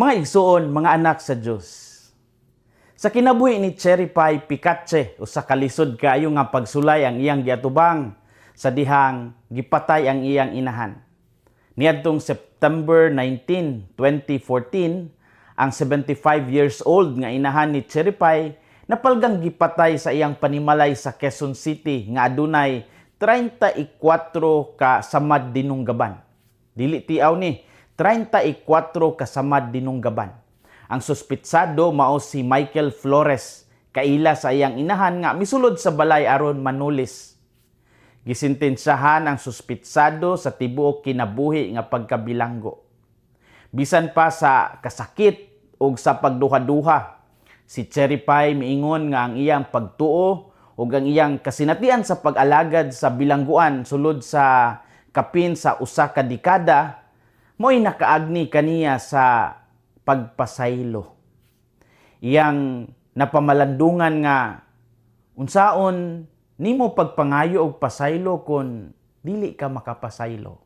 Mga igsuon, mga anak sa Dios. Sa kinabuhi ni Cherry Pie Picache, usa ka lisod kaayo nga pagsulay ang iyang giatubang sa dihang gipatay ang iyang inahan. Niadtong September 19, 2014, ang 75 years old nga inahan ni Cherry Pie napalgang gipatay sa iyang panimalay sa Quezon City nga adunay 34 ka samad dinunggaban. Dili tiaw ni, 34 ka samad dinunggaban. Ang suspitsado mao si Michael Flores, kaila sa iyang inahan nga misulod sa balay aron manulis. Gisintensyahan ang suspitsado sa tibuok kinabuhi nga pagkabilanggo. Bisan pa sa kasakit ug sa pagduha-duha, si Cherry Pie miingon nga ang iyang pagtuo ug ang iyang kasinatian sa pag-alagad sa bilangguan sulod sa kapin sa usa ka dekada mo'y nakaagni kaniya sa pagpasaylo. Iyang napamalandungan nga unsaon nimo pagpangayo og pasaylo kon dili ka makapasaylo.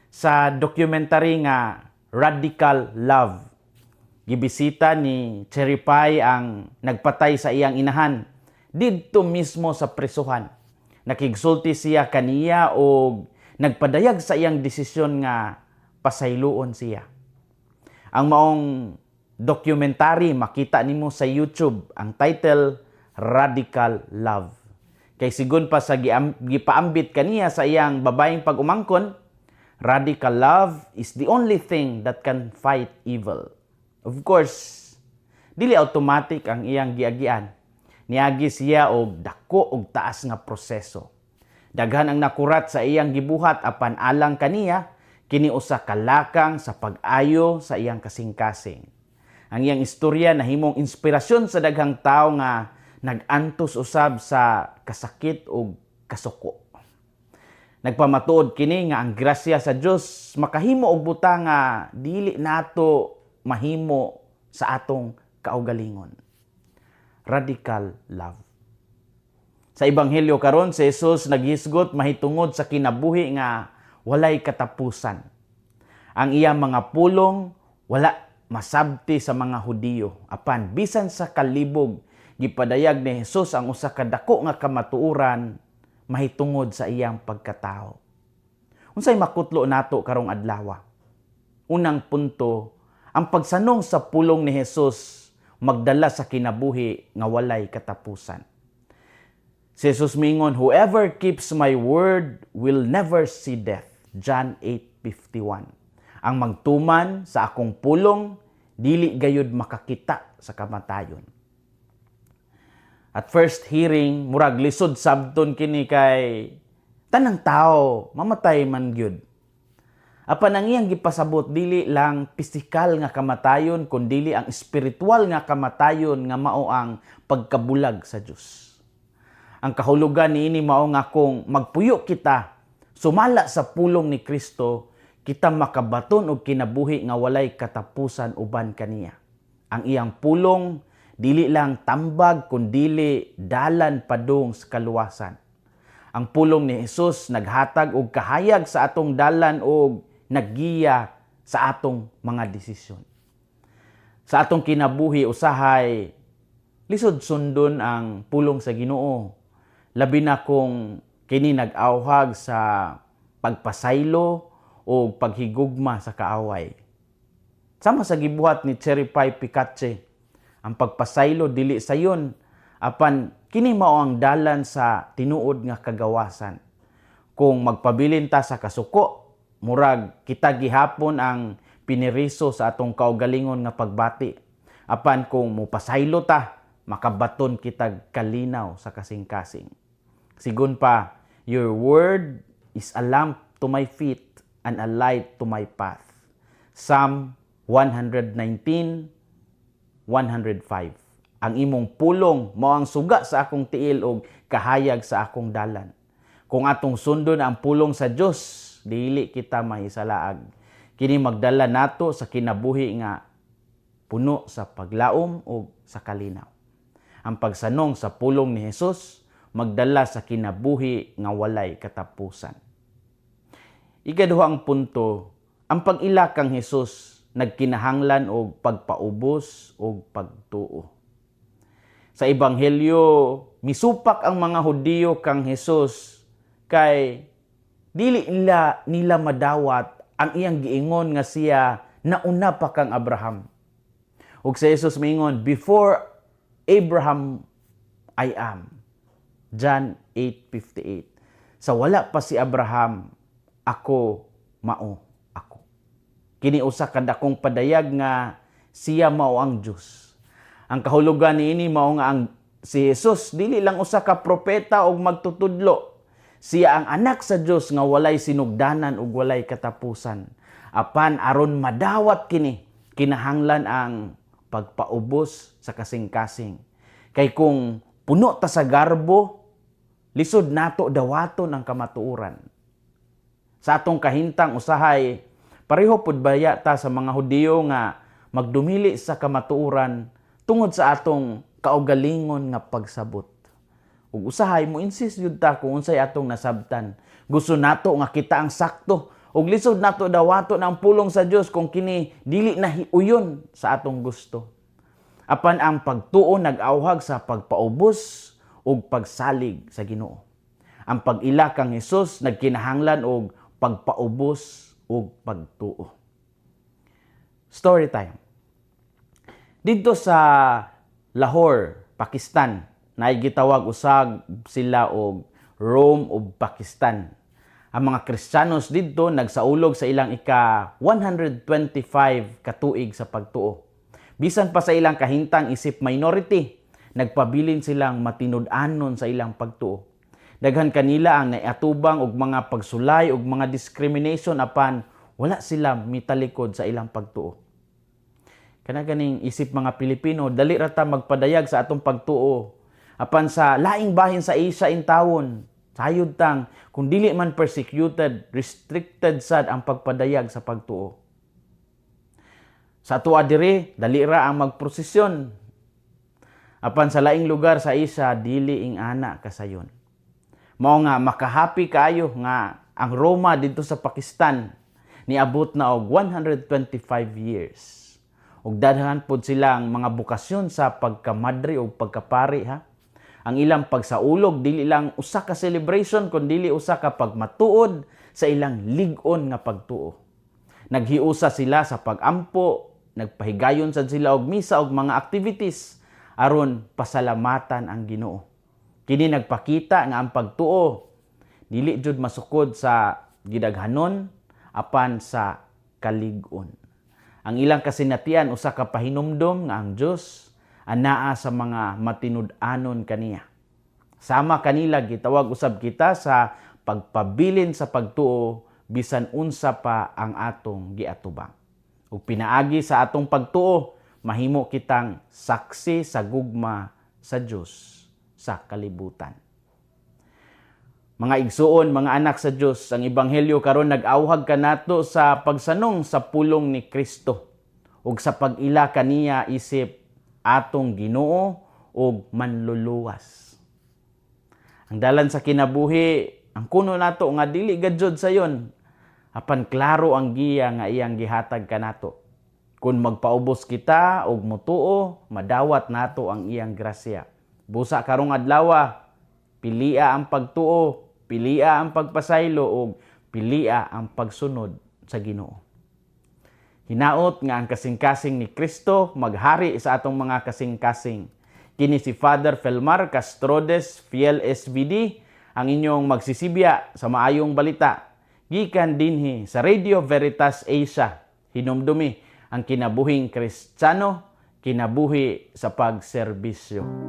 Sa documentary nga Radical Love, gibisita ni Cherry Pie ang nagpatay sa iyang inahan didto mismo sa presuhan. Nakigsulti siya kaniya og nagpadayag sa iyang desisyon nga pasayloon siya. Ang maong documentary makita nimo sa YouTube, ang title Radical Love. Kay sigon pa sa gipaambit kaniya sa iyang babayeng pag-umangkon, radical love is the only thing that can fight evil. Of course, dili automatic ang iyang giagian. Niagi siya og dako og taas nga proseso. Daghan ang nakurat sa iyang gibuhat, apan alang kaniya kini usa ka lakang sa pag-ayo sa iyang kasing-kasing. Ang iyang istorya nahimong inspirasyon sa daghang tawo nga nag-antos usab sa kasakit ug kasuko. Nagpamatuod kini nga ang grasya sa Dios makahimo og butang nga dili nato mahimo sa atong kaugalingon. Radical love. Sa ebanghelyo karon, si Jesus naghisgot mahitungod sa kinabuhi nga walay katapusan. Ang iyang mga pulong wala masabti sa mga Hudiyo. Apan bisan sa kalibog, gipadayag ni Jesus ang usa ka dako nga kamatuoran mahitungod sa iyang pagkatao. Unsay makutlo nato karong adlaw? Unang punto, ang pagsanong sa pulong ni Jesus magdala sa kinabuhi nga walay katapusan. Si Jesus mingon, "Whoever keeps my word will never see death." John 8:51. Ang magtuman sa akong pulong, dili gayud makakita sa kamatayon. At first hearing, murag lisod sabton kini kay tanang tao mamatay man gyud. Apan ang iyang gipasabot, dili lang pisikal nga kamatayon kundili ang espiritual nga kamatayon nga mao ang pagkabulag sa Dios. Ang kahulugan niini mao nga kung magpuyo kita sumala sa pulong ni Kristo, kita makabaton og kinabuhi nga walay katapusan uban kaniya. Ang iyang pulong dili lang tambag kundili dalan padung sa kaluwasan. Ang pulong ni Jesus naghatag og kahayag sa atong dalan og naggiya sa atong mga desisyon. Sa atong kinabuhi, usahay lisod sundon ang pulong sa Ginoo. Labi na kung kini nag-awhag sa pagpasaylo o paghigugma sa kaaway. Sama sa gibuhat ni Cherry Pie Picache, ang pagpasaylo dili sayon, apan kini mao ang dalan sa tinuod nga kagawasan. Kung magpabilin ta sa kasuko, murag kita gihapon ang piniriso sa atong kaugalingon nga pagbati. Apan kung mupasaylo ta, makabaton kitag kalinaw sa kasing-kasing. Sigon pa, "Your word is a lamp to my feet and a light to my path." Psalm 119, 105. Ang imong pulong mao ang suga sa akong tiil og kahayag sa akong dalan. Kung atong sundon ang pulong sa Dios, dili kita mahisalaag. Kini magdala nato sa kinabuhi nga puno sa paglaom o sa kalinaw. Ang pagsanong sa pulong ni Jesus magdala sa kinabuhi nga walay katapusan. Ikaduhang punto, ang pag-ila kang Jesus nagkinahanglan og pagpaubos og pagtuo. Sa Ebanghelyo, misupak ang mga Hudiyo kang Hesus kay dili nila nila madawat ang iyang giingon nga siya nauna pa kang Abraham. Ug si Jesus miingon, "Before Abraham, I am." John 8:58. Sa wala pa si Abraham, ako mao ako. Kini usa ka dakong padayag nga siya mao ang Dios. Ang kahulugan niini mao nga ang si Jesus dili lang usa ka propeta o magtutudlo. Siya ang anak sa Dios nga walay sinugdanan ug walay katapusan. Apan aron madawat kini, kinahanglan ang pagpaubos sa kasing-kasing. Kay kung puno ta sa garbo, lisod nato dawaton ang kamatuoran. Sa atong kahintang usahay, pareho pud baya ta sa mga Hudiyo nga magdumili sa kamatuoran tungod sa atong kaugalingon nga pagsabot. Ug usahay mo insist jud ta kung unsay atong nasabtan. Gusto nato nga kita ang sakto ug lisod nato dawaton ang pulong sa Dios kung kini dili na hiuyon sa atong gusto. Apan ang pagtuo nag-awhag sa pagpaubos ug pagsalig sa Ginoo. Ang pag-ila kang Hesus nagkinahanglan og pagpaubos ug pagtuo. Story time. Didto sa Lahore, Pakistan, naay gitawag usab sila og Rome of Pakistan. Ang mga Kristiyanos didto nagsaulog sa ilang ika 125 katuig sa pagtuo. Bisan pa sa ilang kahintang isip minority, nagpabilin silang matinud-anon sa ilang pagtuo. Daghan kanila ang naiatubang og mga pagsulay og mga discrimination, apan wala sila mitalikod sa ilang pagtuo. Kana ganing isip mga Pilipino, dali ra ta magpadayag sa atong pagtuo. Apan sa laing bahin sa Asia intawon, sayod tang kung dili man persecuted, restricted sad ang pagpadayag sa pagtuo. Sa atoa diri, dali ra ang magprosesyon. Apan sa laing lugar sa Asia, dili ing ana kasayon. Mao nga makahappy kaayo nga ang Roma didto sa Pakistan niabot na og 125 years. Ug daghan pod silang mga bokasyon sa pagkamadre o pagkapari, ha. Ang ilang pagsaulog dili lang usa ka celebration kun dili usa ka pagmatuod sa ilang lig-on nga pagtuo. Naghiusa sila sa pagampo, nagpahigayon sad sila og misa og mga activities aron pasalamatan ang Ginoo. Kini nagpakita nga ang pagtuo dili jud masukod sa gidaghanon apan sa kalig-on. Ang ilang kasinatian usa ka pahinumdom nga ang Dios anaa sa mga matinud-anon kaniya. Sama kanila, gitawag usab kita sa pagpabilin sa pagtuo bisan unsa pa ang atong giatubang. Ug pinaagi sa atong pagtuo, mahimo kitang saksi sa gugma sa Dios sa kalibutan. Mga igsuon, mga anak sa Dios, ang ebanghelyo karon nag-awhag kanato sa pagsanong sa pulong ni Kristo ug sa pag-ila kaniya isip atong Ginoo ug Manluluwas. Ang dalan sa kinabuhi, ang kuno nato nga dili gadyod sayon, apan klaro ang giya nga iyang gihatag kanato. Kung magpaubos kita og mutuo, madawat nato ang iyang grasya. Busa karong adlaw, pilia ang pagtuo, pilia ang pagpasaylo ug pilia ang pagsunod sa Ginoo. Hinaot nga ang kasing-kasing ni Kristo maghari sa atong mga kasing-kasing. Kini si Father Felmar Castrodes, Fiel SVD, ang inyong magsisibya sa maayong balita. Gikan dinhi sa Radio Veritas Asia. Hinumdumi, ang kinabuhing Kristiyano, kinabuhi sa pagserbisyo.